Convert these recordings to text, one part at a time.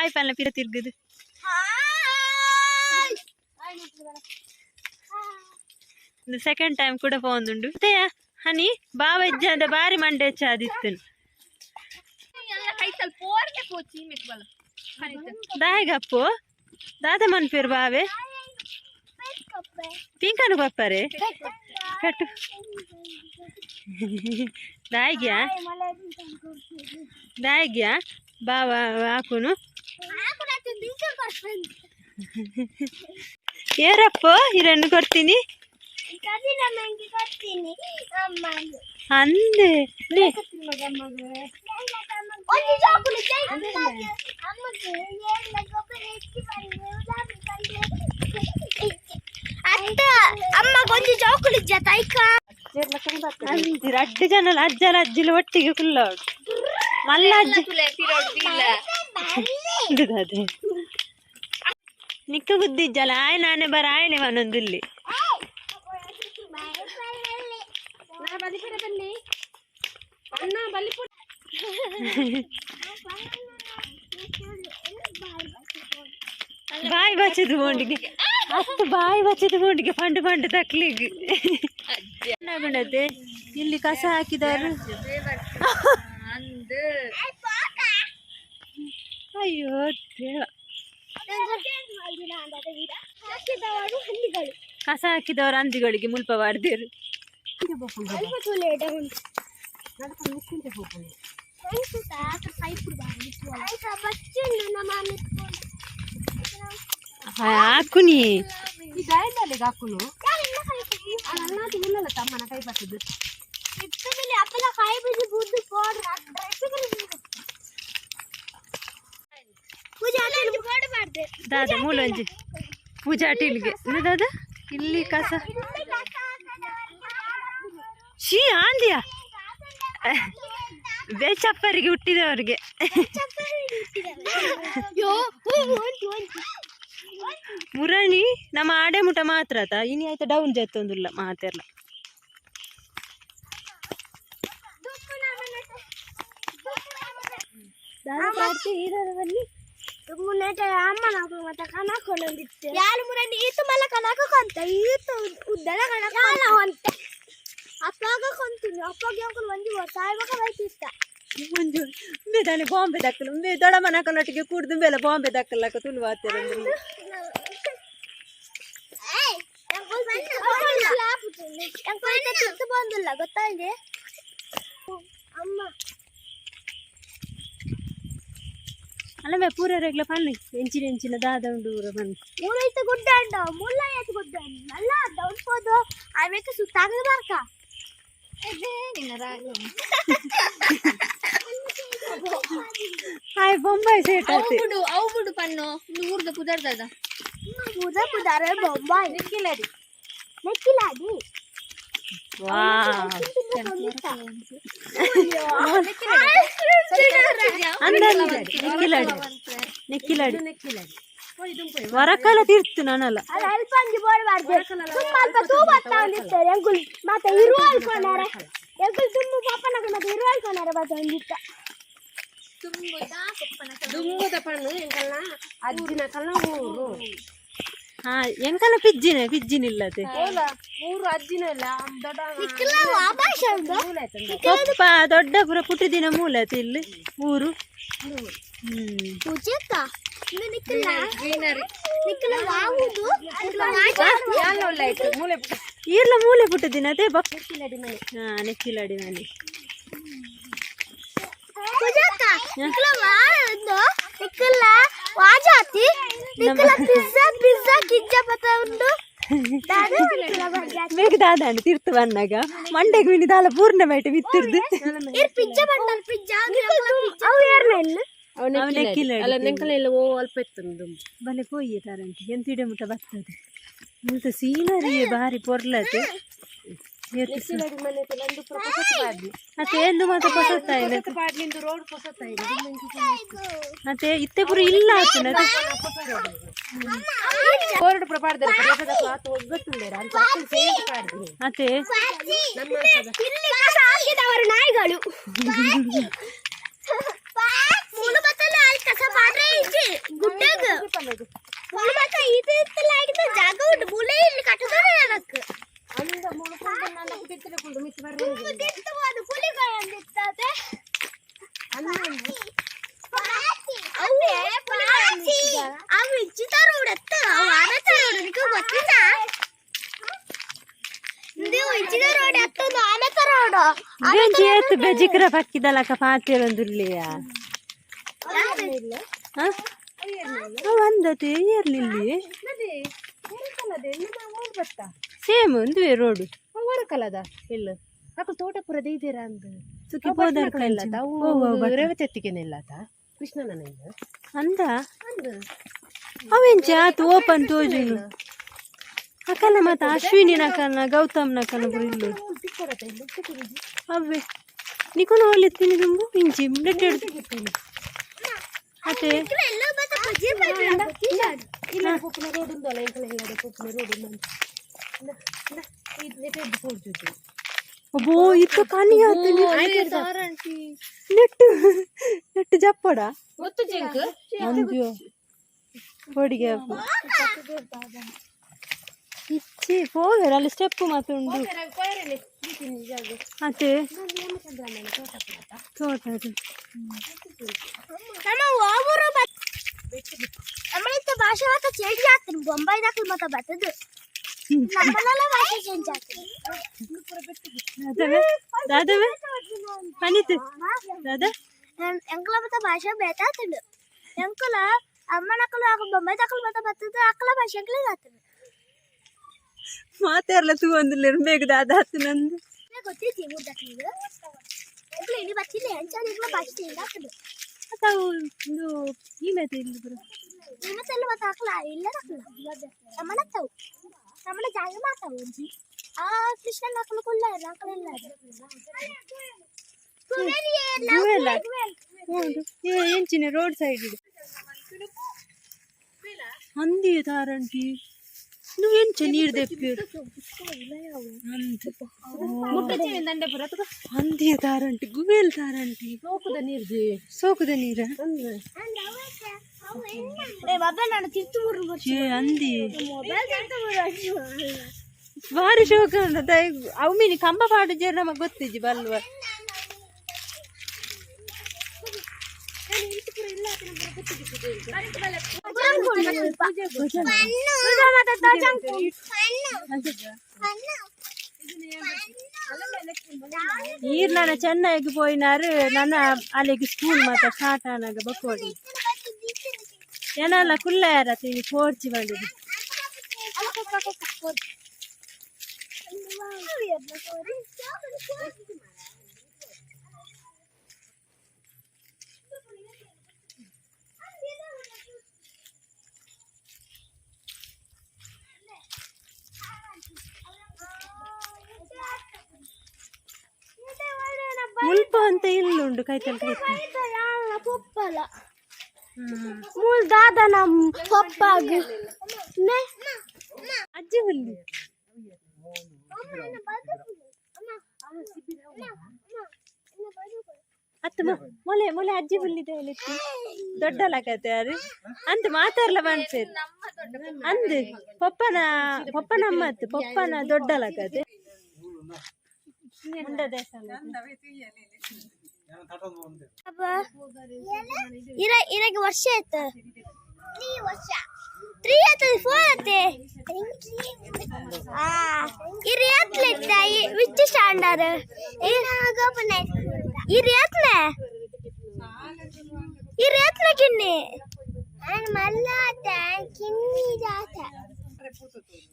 Hi ಪಲ್ಲ ಪಿರ ತಿರ್ಗುದು. Second time ಕೂಡ ಪೋಂದುಂಡು. ಮತ್ತೆ ಹನಿ ಬಾವ ಇಜ್ಜಂದ ಬಾರಿ ಮಂಡೆ ಹೆಚ್ಚಾದಿತ್ತು. ಕೈತಲ್ ಪೋರ್ಗೆ ಪೋಚಿ ಮೆಕ್ಬಲ. ದಾಯಿಗಪ್ಪು ದಾದ ಮನ್ಪೇರು ಬಾವೆ ಪಿಂಕನು ಕೊಪ್ಪರೆ ಕಟ್ಟು ದಾಯಿಗ್ಯಾ ದಾಯಿಗ್ಯಾ ಬಾವ ಹಾಕುನು. ಏರಪ್ಪ ಇರನ್ನು ಕೊಡ್ತೀನಿ ಅಂದೆ ಲೇ. ಅತ್ತ ಅಮ್ಮ ಕೊಂಚ ಜೋಕುಲು ಜತಾಯ್ಕ. ಅಂದಿರ ಅಡ್ಡು ಜನ ಅಜ್ಜಲ ಅಜ್ಜಿಲ ಒಟ್ಟಿಗೆ ಕುಲ್ಲೋಡು ಮಲ್ಲ ಅಜ್ಜಿ. ಅದೇ ನಿಕ್ಕ ಗುದ್ದಿಜ್ಜಲ ಆಯ್ ನಾನೇ ಬರ ಆಯನೆ ಮನೊಂದಿಲ್ಲಿ. ಬಾಯಿ ಬಚ್ಚದ ಬೋಂಡಿಗೆ ಅತ್ತು ಬಾಯಿ ಬಚ್ಚದ ಬೋಂಡಿಗೆ ಪಂಡು ಪಂಡು ತಕ್ಲಿಗೆ ಏನಾಗುಣತೆ ಇಲ್ಲಿ ಕಸ ಹಾಕಿದಾರು. ಅಯ್ಯೋ ದೇವ. ಹಾಕಿದವರು ಹಲ್ಲಿಗಳು. ಕಸ ಹಾಕಿದವರು ಹಂದಿಗಳಿಗೆ ಮುಲ್ಪ ಬಾರ್ದಿರು. ಅಲ್ಪ ತುಲೆ ಉಂಟು. ಹಾಕುನಿ. ದಾದ ಮೂಲಂಜಿ ಪೂಜಾ ಟೀಲ್ಗೆ ದಾದ ಇಲ್ಲಿ ಕಸ ಶೀ ಆಂದಿಯಾ ಬೇಚಪ್ಪರಿಗೆ ಹುಟ್ಟಿದವರಿಗೆ. ಮುರಣಿ ನಮ್ಮ ಆಡೆ ಮುಟ ಮಾತ್ರ ಆತ ಇನಿ ಆಯ್ತಾ ಡೌನ್ ಜತ್ತೊಂದುಲ್ಲ ಮಾತೆರ್ಲ. ಯಾರು ಮುರಂಡಿ ಈತು ಮಲ್ಲ ಕನಕ ಕೊಂತ ಈತು ಉದ್ದಲ ಕನಕ ಹೊಂತ ಅಪ್ಪಾಗ ಕೊಂತೀನಿ ಅಪ್ಪಾಗ ಯಾವಾಗ ಒಂಜಿ ಸಾಯ್ಬಾಗ ಬೈತಿತ್ತ. ಮಂಜು ಉಂಬೆ ಬಾಂಬೆ ದಕ್ಕಲು ಉಂಬೆ ದೊಡಮನ ಕಲೊಟ್ಟಿಗೆ ಕೂಡ್ದು ಉಂಬೆಲ್ಲ ಬಾಂಬೆ ದಕ್ಕಲಕ್ಕ ತುಳು ಆತೇರೆ. ಬಂದಿಲ್ಲ ಗೊತ್ತಾಗಿದೆ ಅಮ್ಮ. ಅಲ್ಲ ಮೇ ಪೂರ ರೆಗ್ಲ ಪನ್ನಿ ಎಂಚಿನ ಎಂಚಿನ ದಾದ ಉಂಡು ಊರ ಪನ್ನಿ. ಮೂರೈತ ಗುಡ್ಡ ಉಂಡು ಮುಲ್ಲ ಐತ ಗುಡ್ಡ ಅಲ್ಲ ದೌಡ್ಬೋದು ಆಮೇಲೆ ಸುತ್ತಾಗದ ಬಾರ್ಕ. ಹಾಯ್ ಬೊಂಬಾಯಿ ಸೇಟ್ ಆತೆ. ಅವು ಅವು ಬಿಡು ಪಣ್ಣು ಊರ್ದ ಪುದರ್ದದ. ಪೂಜಾ ಪುದಾರೆ ಬೊಂಬಾಯಿ ನೆಕ್ಕಿಲಾಡಿ ನೆಕ್ಕಿಲಾಡಿ. ವಾ ಅಂದ ನೆಕ್ಕಿಲಾಡಿ ನೆಕ್ಕಿಲಾಡಿ ವರಕಾಲ ತೀರ್ತು ನಾನಲ್ಲ. ಅಲ್ಲ ಅಲ್ಪ ಅಂಜಿ ಬೋಡ್ಬಾರ್ದು ತುಂಬ ಅಲ್ಪ ತೂ ಬರ್ತಾ ಒಂದಿರ್ತಾರೆ ಎಂಕುಲ್ ಮತ್ತೆ ಇರುವ ಅಲ್ಕೊಂಡಾರೆ ಎಂಕುಲ್ ತುಂಬ ಪಾಪನಗ ಮತ್ತೆ ಇರುವ ಅಲ್ಕೊಂಡಾರೆ ಮತ್ತೆ ಒಂದಿತ್ತ. ದುಮ್ಮದ ಪಣ್ಣು ಎಂಕಲ್ನ ಅಜ್ಜಿನ ಕಲ್ನ ಊರು. ಹಾ ಎಂಕನ ಪಿಜ್ಜಿನ ಪಿಜ್ಜಿನಿಲ್ಲತೆ. ಊರು ಅಜ್ಜಿನ ಇಲ್ಲ ದೊಡ್ಡ. ನಿಕ್ಕಲ ವಾಪಾಸ್ ಉಂಡು. ಪಪ್ಪ ದೊಡ್ಡ ಪುರ ಪುಟ್ಟಿದಿನ ಮೂಲತೆ ಇಲ್ಲಿ ಊರು ಪೂಜಕ್ಕ ನಿಕ್ಕಲ ನಿಕ್ಕಲ ವಾವುದು. ಈರ್ಲ ಮೂಲೆ ಪುಟ್ಟಿದಿನ ಅದೇ ಬಕ್ ಹಾ ನೆಕ್ಕಿಲಾಡಿ ಮನೆ. ಪೂಜಕ್ಕ ನಿಕ್ಕಲ ವಾಂದು ನಿಕ್ಕಲ ವಾಜಾತಿ ನಿಕ್ಕಲ ಪಿಜ್ಜಾ ಪಿಜ್ಜಾ ಕಿಜ್ಜ ಪತ ಉಂಡು ದಾದ ನಿಕ್ಕಲ ವಾಜಾತಿ. ಬೇಗ ದಾದಾಂಡು ತಿರ್ತು ಬನ್ನಾಗ ಮಂಡೆಗೆ ಮಿನಿ ದಾಲ ಪೂರ್ಣ ಬೈಟೆ ಬಿತ್ತಿರ್ದು. ಇರ್ ಪಿಜ್ಜಾ ಬಂಡಲ್ ಪಿಜ್ಜಾ ಅವು ಏರ್ನ ಇಲ್ಲ. ಅವು ನೆಕ್ಕಿಲಾಡಿ. ಅಲ್ಲ ನೆಂಕಲ ಇಲ್ಲ ಓ ಅಲ್ಪ ಇತ್ತು ದುಂಬು. ಬಲೆ ಪೋಯ್ಯೆ ತಾರಂಟಿ ಎಂತ ಇಡೆ ಮುಟ ಬರ್ತದೆ ಮುಲ್ತ ಸೀನರಿಯೇ ಬಾರಿ ಪೊರ್ಲತೆ. ಮನೆ ನಂದು ಪುರ ಪೊಸತ್ ಪಾಡ್ಲಿ. ಅತ್ತೆ ಎಂದು ಮಾತ್ರ ಪೊಸತ್ತಾಯಿನ. ಪಾಡ್ಲಿಂದು ರೋಡ್ ಪೊಸತ್ತಾಯಿನ. ಅತ್ತೆ ಇತ್ತೆ ಪುರ ಇಲ್ಲ ಆತನ. ಕೋರಡು ಪುರ ಪಾಡ್ದಾರೆ ಆತ ಒಗ್ಗಟ್ಟುಳ್ಳೇರ ಅಂತ ಅಕ್ಕನ ಸೇರಿ ಪಾಡ್ದಿ. ಅತ್ತೆ ಇಲ್ಲಿ ಕಸ ಹಾಕಿದವರು ನಾಯಿಗಳು ಮುಳು ಬತ್ತಲ್ಲ ಅಲ್ಲಿ ಕಸ ಪಾಡ್ರೆ ಇಜ್ಜಿ. ಏತ್ ಬೆಜಿಕ್ರ ಪಕ್ಕಿದಲಕ ಪಾತಿರೊಂದುಲ್ಲೆಯ ಒಂದತೆ ಏರ್ಲಿಲ್ಲಿ ಸೇಮ್ ಒಂದುವೆ ರೋಡ್ ವರಕಲದ ಇಲ್ಲ ಅಕುಲು ತೋಟಪುರ ದೀದಿರ ಅಂದ್ ಸುಖಿ ಪೋದರ್ ಇಲ್ಲ ಓ ರೇವತೆತ್ತಿಗೆನೆಲ್ಲಾತ ಕೃಷ್ಣನ ಅಂದ ಅವೆಂಚ ಆತು ಓಪನ್ ತೋಜುನು ಅಕಲ ಮತ್ತ ಅಶ್ವಿನಿ ನಕಲ್ನ ಗೌತಮ್ ನಕಲ್ನ ಇಲ್ಲು ಅವ್ವೆ ನಿಕುನ ಒಳ್ಳೆ ತಿನ್ನಿ ಇಂಚಿ ನೆಟ್ ಅತೆ ಎಲ್ಲ ಬತ್ತ ಬಜಿ ಇಲ್ಲ ಪೊಪ್ಪುನ ರೋಡ್ ಉಂದಲ್ಲ ಎಂಕಲ ಇಲ್ಲ ಪೊಪ್ಪುನ ರೋಡ್ ಉಂದು ಅಬ್ಬೋ ಇತ್ತು ಕನಿ ಆತು ನೆಟ್ಟು ನೆಟ್ಟು ಜಪ್ಪಡ ಗೊತ್ತು ಜಿಂಕ್ ಅಂದ್ಯೋ ಹೊಡಿಗೆ ಇಚ್ಚಿ ಪೋವೆರ್ ಅಲ್ಲಿ ಸ್ಟೆಪ್ ಮಾತ್ರ ಉಂಡು ಅತೆ ತೋಟ ಅದು ನಮ್ಮ ಓವರು ನಮ್ಮಳಿತ್ತ ಭಾಷೆ ಮಾತ್ರ ಚೇಂಜ್ ಆಗ್ತದೆ ಬೊಂಬೈ ದಾಖಲು ಮಾತ್ರ ಬರ್ತದೆ ನಮ್ಮನೆಲ್ಲ ಭಾಷೆ ಚೇಂಜ್ ಆಗ್ತದೆ ದಾದವೆ ದಾದವೆ ಪನಿತು ದಾದಾ ಎಂಕಲ ಮತ್ತ ಭಾಷೆ ಬೇತಾತಂಡು ಎಂಕಲ ಅಮ್ಮನಕ್ಕಲು ಆಗ ಬೊಂಬೈ ದಾಖಲು ಮಾತ್ರ ಬರ್ತದೆ ಅಕ್ಕಲ ಭಾಷೆ ಎಂಕಲ ಆಗ್ತದೆ ಮಾತಾಡ್ಲ ತೂ ಒಂದಿಲ್ಲ ಬೇಗ ದಾದ ಆತು ನಂದು ಗೊತ್ತಿದ್ದಿ ಊರ್ ದಾಖಲು ಎಂಕಲ ಇಡೀ ಬತ್ತಿಲ್ಲ ಎಂಚ ಎಂಕಲ ಭಾಷೆ ಚೇಂಜ್ ಆಗ್ತದೆ ಅಥವಾ ಒಂದು ಈಮೆತೆ ಇಲ್ಲಿ ಬರೋ ನಿಮ್ಮತ್ತೆಲ್ಲ ಮತ್ತೆ ಹಾಕಲ ಇಲ್ಲ ಹಾಕಲ ನಮ್ಮನ ತಾವು ನಮ್ಮನ ಜಾಗ ಮಾತಾವು ಒಂಜಿ ಆ ಕೃಷ್ಣನ ಹಾಕಲು ಕುಲ್ಲ ಹಾಕಲಿಲ್ಲ ಗುವೆಲ್ಲ ಹೌದು ಏ ಎಂಚಿನ ರೋಡ್ ಸೈಡ್ ಇದೆ ಹಂದಿ ತಾರಂಟಿ నువ్వు ಎಂಚ ನೀರು ದೆಪ್ಪಿರು ಹಂದಿಯ ತಾರಂಟಿ ಗುವೆಲ್ ತಾರಂಟಿ ಸೋಕುದ ನೀರ್ಜಿ ಸೋಕುದ ನೀರ ಮೊಬೈಲ್ ನಾನು ತಿರ್ತು ಮೂರು ಏ ಹಂದಿ ಮೊಬೈಲ್ ತಿರ್ತು ಮೂರು ಭಾರಿ ಶೋಕ ಉಂಟು ಅವು ಮೀನಿ ಕಂಬ ಪಾಡು ಜೇರ್ ನಮಗೆ ಗೊತ್ತಿಜ್ಜಿ ಬಲ್ವ ನೀರ್ ನನ್ನ ಚೆನ್ನಾಗಿ ಪೋಯಿನಾರು ನನ್ನ ಅಲ್ಲಿಗೆ ಸ್ಕೂಲ್ ಮಾತ್ರ ಸ್ಟಾರ್ಟ್ ಆನಾಗ ಬಕ್ಕೋಡಿ ಏನಲ್ಲ ಕುಲ್ಲ ಯಾರ ತಿಂಡಿ ಪೋರ್ಚಿ ಬಂದಿದ್ದು ಮುಲ್ಪ ಅಂತ ಇಲ್ಲುಂಡು ಕೈತಲ್ ಕೈತಲ್ ಪೊಪ್ಪಲ ಮೂಲ ದಾದ ನಮ್ಮ ಪಪ್ಪಾಗ ಅಜ್ಜಿ ಹುಲ್ಲಿ ಅತ್ತ ಮೊಲೆ ಮೊಲೆ ಅಜ್ಜಿ ಹುಲ್ಲಿದೆ ಅಲ್ಲಿತ್ತು ದೊಡ್ಡಲ್ಲ ಕತೆ ಅದು ಅಂತ ಮಾತಾಡ್ಲ ಮನ್ಸೇರ್ ಅಂದ್ ಪಪ್ಪನ ಪಪ್ಪನ ಅಮ್ಮತ್ತು ಪಪ್ಪನ ದೊಡ್ಡಲ್ಲ ಕತೆ ಉಂಡ ದೇಶಾಲ. ಇರ ಇರಗೆ ವರ್ಷ ಆಯ್ತು ತ್ರೀ ವರ್ಷ ತ್ರೀ ಆಯ್ತದೆ ಫೋರ್ ಆಯ್ತೆ ಇರ್ ಎತ್ಲೆ which standard ಇರ್ ಎತ್ಲೆ ಇರ್ ಎತ್ಲೆ ಕಿನ್ನಿ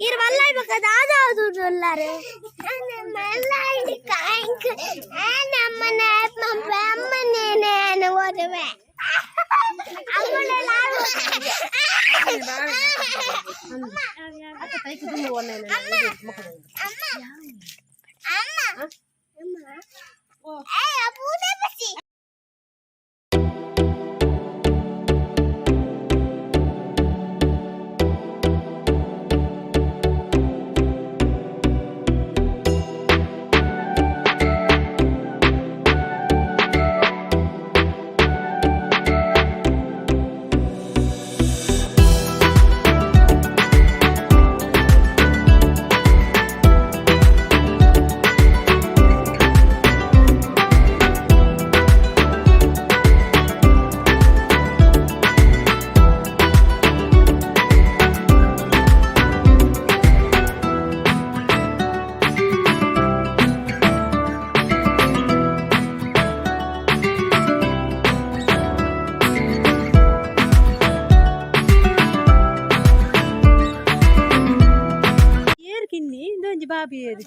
ಇರ್ ಮಲ್ಲ ಬೇಕಾದ ದುಡ್ಡು ಅಮ್ಮನೆ ಬಾಬಿ ಏರು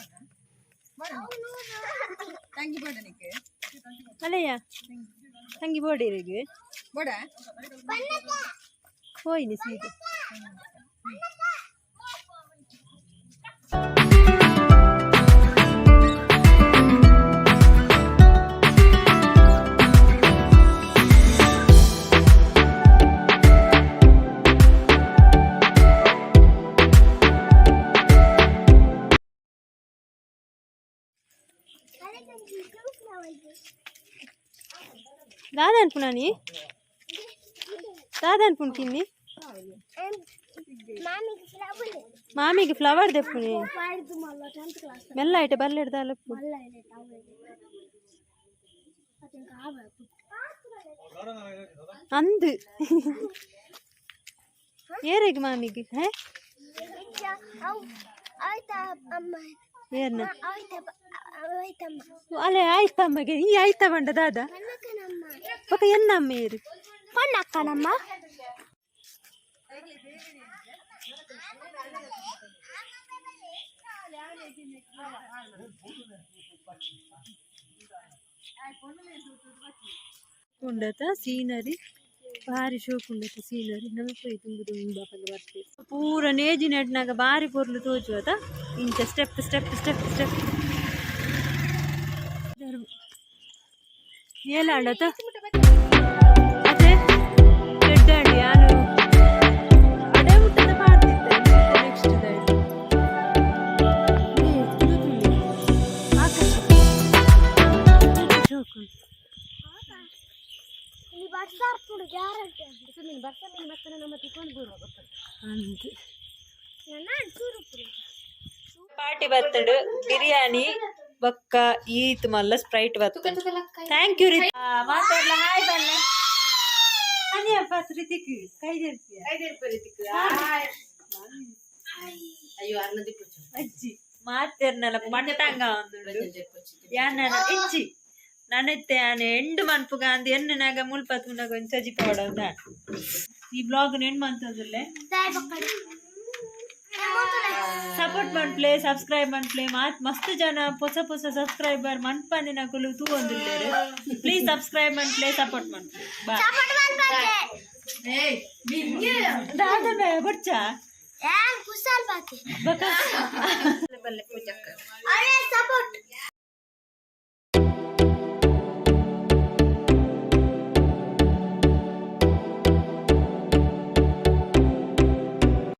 ಅಲ್ಲಯ್ಯ ತಂಗಿ ಬೋಡಿರಿಗೆ ಹೋಯ್ನಿ ಸೀದಾ. ದಾದ ಅನ್ಪುಣಿ, ದಾದ ಅನ್ಪುಣ್ ಕಿನ್ನಿ? ಮಾಮಿಗೆ ಫ್ಲವರ್. ಮಾಮಿಗೆ ಫ್ಲವರ್ ದೆಪ್ಪುನಿ. ಪಾಡ್ದು ಮಲ್ಲ 10th class. ಮೆಲ್ಲ ಐಟೆ ಬಲ್ಲೆಡ್ ದಾಲಪ್ಪು. ಮಲ್ಲ ಇಲ್ಲ ಅದಕ್ಕೆ ಆಬೇಕು. ಅಂದು ಏರೆಗ್ ಮಾಮಿಗೆ ಹೇ? ಅವು ಆಯ್ತಾ ಅಮ್ಮ? ಏರ್ನ? ಆಯ್ತಾ, ಆಯ್ತಮ್ಮ. ಅಲೆ ಆಯ್ತಮ್ಮಗೆ ಈ ಆಯ್ತಾ ಬಂಡ ದಾದ? ಪನ್ನಕ್ಕನಮ್ಮ. ಬೊಕ ಎನ್ನಮ್ಮ ಏರು? ಪನ್ನಕ್ಕನಮ್ಮ. ಉಂಡತ ಸೀನರಿ ಬಾರಿ ಶೋಕ್ ಉಂಡತ ಸೀನರಿ. ನಲ್ಪ ತುಂಬು ತುಂಬ ಬರ್ತೇವೆ ಪೂರ ನೇಜಿ ನೆಟ್ನಾಗ ಬಾರಿ ಪೊರ್ಲು ತೋಜುವತ. ಇಂಚ ಸ್ಟೆಪ್ ಸ್ಟೆಪ್ ಸ್ಟೆಪ್ ಸ್ಟೆಪ್ ಏಲಾಂಡತ ಅದೇ ದೊಡ್ಡ ಯಾನು ಅಡೆ ಮುಟ್ಟದ ಪಾಡ್ದಿತ್ತೆ. ನೆಕ್ಸ್ಟ್ ಆಕಾಶ ಶೋಕು. ಇಲ್ಲಿ ಬರ್ಸ ಹಾಕ್ಬಿಡು ಗ್ಯಾರಂಟಿ. ಅಂದ್. ನನ್ನ ಚೂರು. ಪಾರ್ಟಿ ಬರ್ತಡು, ಬಿರಿಯಾನಿ ಬೊಕ್ಕ ಈತ್ ಮಲ್ಲ ಸ್ಪ್ರೈಟ್ ಬರ್ತದೆ. Thank you. ಮಾತಾಡ್ಲ, ಹಾಯ್ ಬಲ್ಲ ಅನಿಯ ಫಸ್ಟ್ ರಿತಿಕ್ ಕೈ ಜರ್ಪಿಯ. ಅಜ್ಜಿ ಮಾತೆರ್ನಲ ಪಟ್ಟಂಗ ಒಂದು ಯಾನ ಇಜ್ಜಿ ನನೆತ್ತೆ ಯಾನೆ ಎಂಡು ಮನ್ಪುಗ ಅಂದ್ ಎಣ್ಣನಾಗ ಮುಲ್ಪ ತೂನಾಗ ಒಂಜಿ ಸಜಿ ಪೋಡ. ಈ ಬ್ಲಾಗ್ ನೆಂಡ್ ಮಂತಂದುಲ್ಲೆ. ಸಪೋರ್ಟ್ ಮನ್ಪ್ಲೆ, ಸಬ್ಸ್ಕ್ರೈಬ್ ಮನ್ಪ್ಲೆ. ಮಾತ್ ಮಸ್ತ್ ಜನ ಪೊಸ ಪೊಸ ಸಬ್ಸ್ಕ್ರೈಬರ್ ಮನ್ಪಂದಿನಕುಲು ತೂವೊಂದುಲ್ಲೆರ್. ಪ್ಲೀಸ್ ಸಬ್ಸ್ಕ್ರೈಬ್ ಮನ್ಪ್ಲೆ, ಸಪೋರ್ಟ್ ಮನ್ಪ್ಲೆ. ಬಾಯ್. ದಾದ ಬೇ ಬೊಡ್ಚಾ. ಕುಶಾಲ್ ಬಾತಿ. ಬಕ. ಅರೆ ಸಪೋರ್ಟ್.